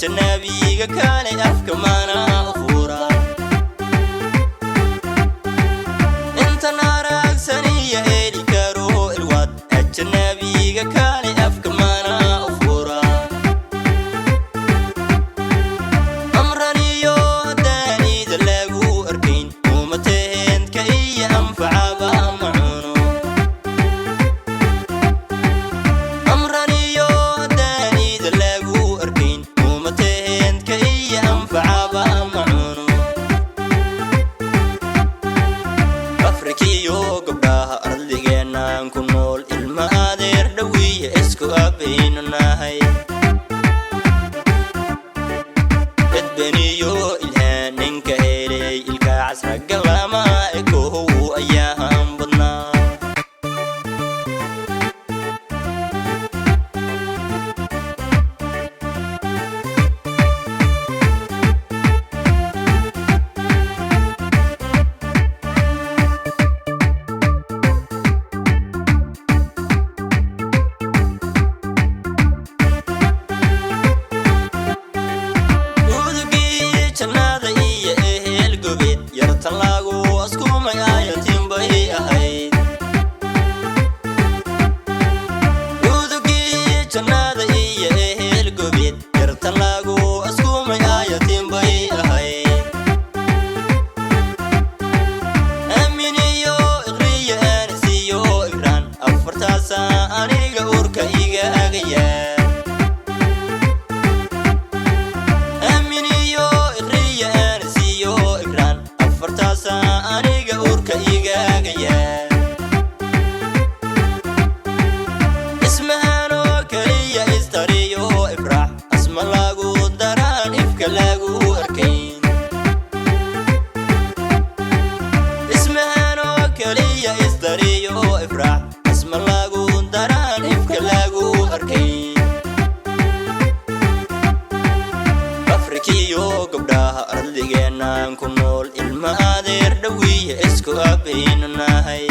Ajanabiga kale afka mana fura. Intan araagsaniya heli karo ilwaad. Ajanabiga kale afka mana fura. Amraniyo haddaanida lagu arkayn, umataheenka iyo anfacaba ma cuno. Amraniyo haddaanida lagu arkayn, umataheenka iyo anfacaba ma cuno. Afrikiyo gabdhaha ardigeenaan ku nool, ilma adeer dhowiya isku abaynu nahay. Edbeniyo ilhaan ninka helay, ilka casraga lama ekohow ayaahan badnaa. Udugii jannada iyo ehel gobeed, yartan lagu askumay ayatin bay ahayd. Udugii jannada iyo ehel gobeed, yartan lagu askumay ayatin bay ahayd. Aaminiyo iqriyo aanisiyo igraan, afartaasa aniga urka iga agaya. Aaminiyo iqriyo aanisiyo igraan, afartaasa aniga urka igaagaya. Ismahanoo keliya istariyo ifraax, asma lagu daraan ifka lagu arkayn. Ismahanoo keliya istariyo ifraax, asma lagu daraan ifka lagu arkayn. Afrikiyo gabdhaha ardigeenaan ku nool, ilma adeer dhowiya isku abaynu nahay.